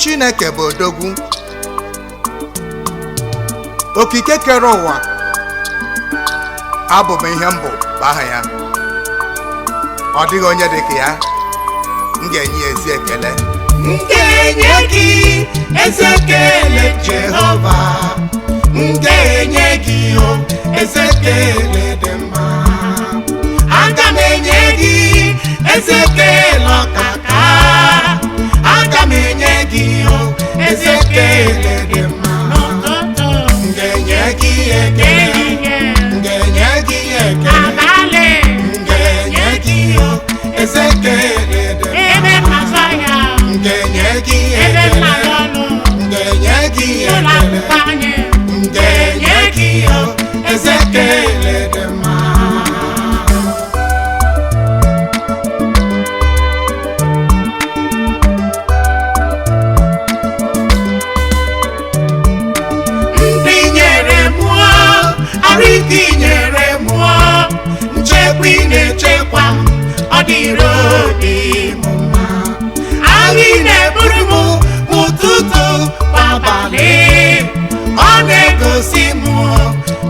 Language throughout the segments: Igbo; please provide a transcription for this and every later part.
Chineke bụ odogwu. Okike kere ụwa, abụ m ihe mbụ bụ aha ya. Ọ dịghị onye dị ka ya. M ga-enye ya ezi ekele. M ga-enye gị ezi ekele, Jehova. M ga-enye gị o ezi ekele dị mma. Aga m enye gị ezi ekele ọkaka. Aga m enye gị o ezi ekele dị mma. N'ụtụtụ, M ga-enye gị ekele. ehihie, M ga-enye gị ekele. abalị, M ga-enye gị o ezi ekele dị mma. ebe m na-azụ ahịa, M ga-enye gị ebe m ekele. na-arụ ọrụ, M ga-enye gị ụlọ ekele. akwụkwọ anyị. M ga-enye gị o ezi ekele dị mma. Ndị nyere mụọ arụ ike, nyere mụọ nchekwa, ị na-echekwa m, ọ dịrị obi m mma. Agha ị na-eburu m ụtụtụ kwa abalị, ọ na-egosi m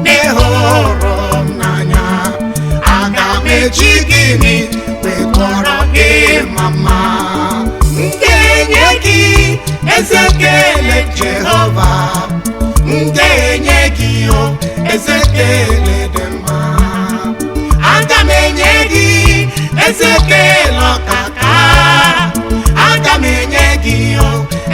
na ị hụrụ m n'anya. Aga m eji gịnị wee tụọrọ gị mama? M ga-enye gị ezi ekele, Jehova. M ga-enye gị o ezi ekele dị mma. Aga m enye gị ezi ekele ọkaka. Aga m enye gị o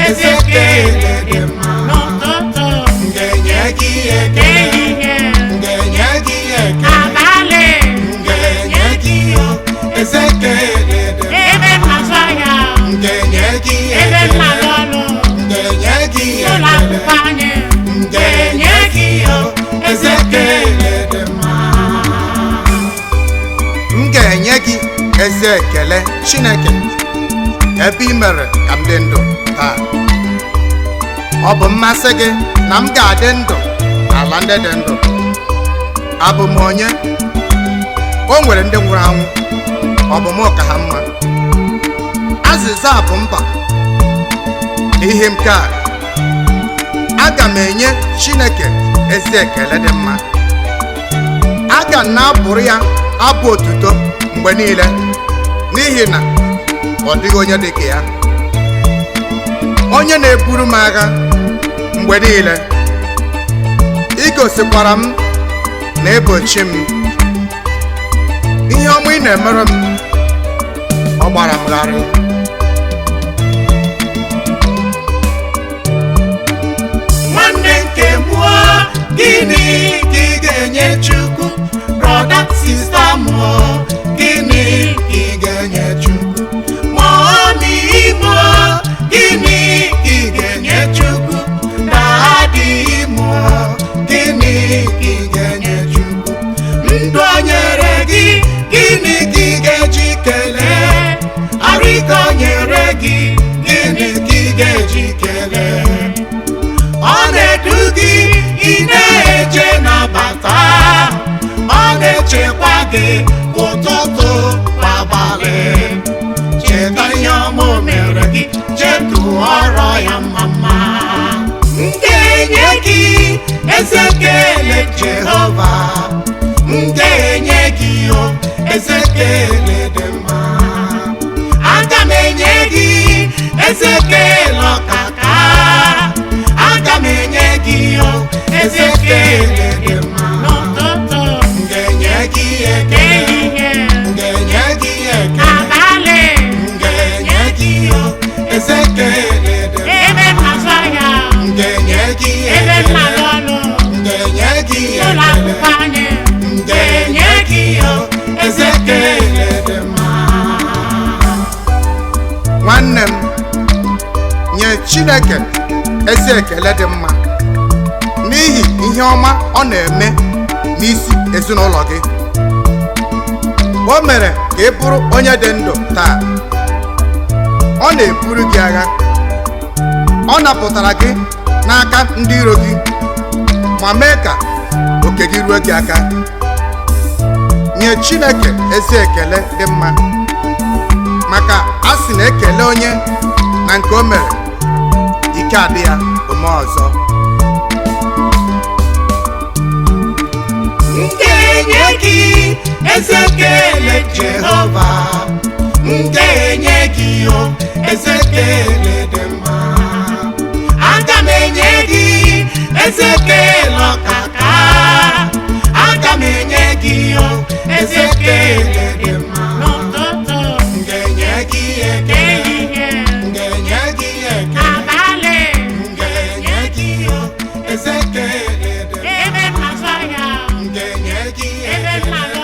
ezi ekele dị mma. N'ụtụtụ, M ga-enye gị ekele. ehihie, M ga-enye gị ekele. abalị, M ga-enye gị o ezi ekele dị mma. ebe m na-azụ ahịa, M ga-enye gị ebe m ekele. na-arụ ọrụ, M ga-enye gị ụlọ ekele. akwụkwọ anyị. M ga-enye gị o ezi ekele dị mma. M ga-enye gị ezi ekele, Chineke, ebe ị mere ka m dị ndụ taa. Ọ bụ mmasị gị na m ga-adị ndụ n'ala ndị dị ndụ. Abụ m onye? O nwere ndị nwụrụ anwụ, ọ bụ mụ ka ha mma? Azịza bụ mba. N'ihi nke a, aga m enye Chineke ezi ekele dị mma. Aga m na-abụrụ ya abụ otuto mgbe niile, n'ihi na ọ dịghị onye dị ka ya, onye na-eburu m agha mgbe niile. Ị gosikwara m na ebochi m ihe ọma ị na-emere m, ọ gbara m gharị. Nwanne nke mụọ, gịnị ka ị ga-enye Chukwu? Brother, sister mụọ, gịnị ka ị ga-enye Chukwu? Mommy mụọ, gịnị ka ị ga-enye Chukwu? Daddy mụọ, gịnị ka ị ga-enye Chukwu? Ndụ o nyere gị, gịnị ka ị ga-eji kelee? Arụ ike o nyere gị, gịnị ka ị ga-eji kelee? Ọ na-edu gị, ị na-eje nabata. Ọ na-echekwa gị ụtụtụ kwa abalị. Cheta ihe ọma o mere gị, chetụọrọ ya mma mma. M ga-enye gị ezi ekele, Jehova. M ga-enye gị o ezi ekele dị mma. Aga m enye gị ezi ekele ọkaka. Aga m enye gị o ezi ekele dị mma. N'ụtụtụ, M ga-enye gị ekele. ehihie, M ga-enye gị ekele. abalị, M ga-enye gị o ezi ekele dị mma. ebe m na-azụ ahịa, M ga-enye gị ebe m ekele. na-arụ ọrụ, M ga-enye gị ụlọ ekele. akwụkwọ anyị. M ga-enye gị o ezi ekele dị mma. Nwanne m, nye Chineke ezi ekele dị mma n'ihi ihe ọma ọ na-eme n'isi ezinụlọ gị. O mere ka ị bụrụ onye dị ndụ taa. Ọ na-eburu gị agha. Ọ napụtara gị n'aka ndị iro gị ma mee ka oke gị ruo gị aka. Nye Chineke ezi ekele dị mma, maka a sị na ekele onye na nke o mere, Ike adị ya ome ọzọ. M ga-enye gị eze ekele, Jehova. M ga-enye gị o eze ekele dị mma. Aga m enye gị eze ekele ọkaka. Aga m enye gị o eze ekele dị mma. N'ụtụtụ, M ga-enye gị ekele. ehihie, M ga-enye gị ekele. abalị, M ga-enye gị o eze ekele dị mma. ebe m na-azụ ahịa, M ga-enye gị ebe m ekele. na-alụ.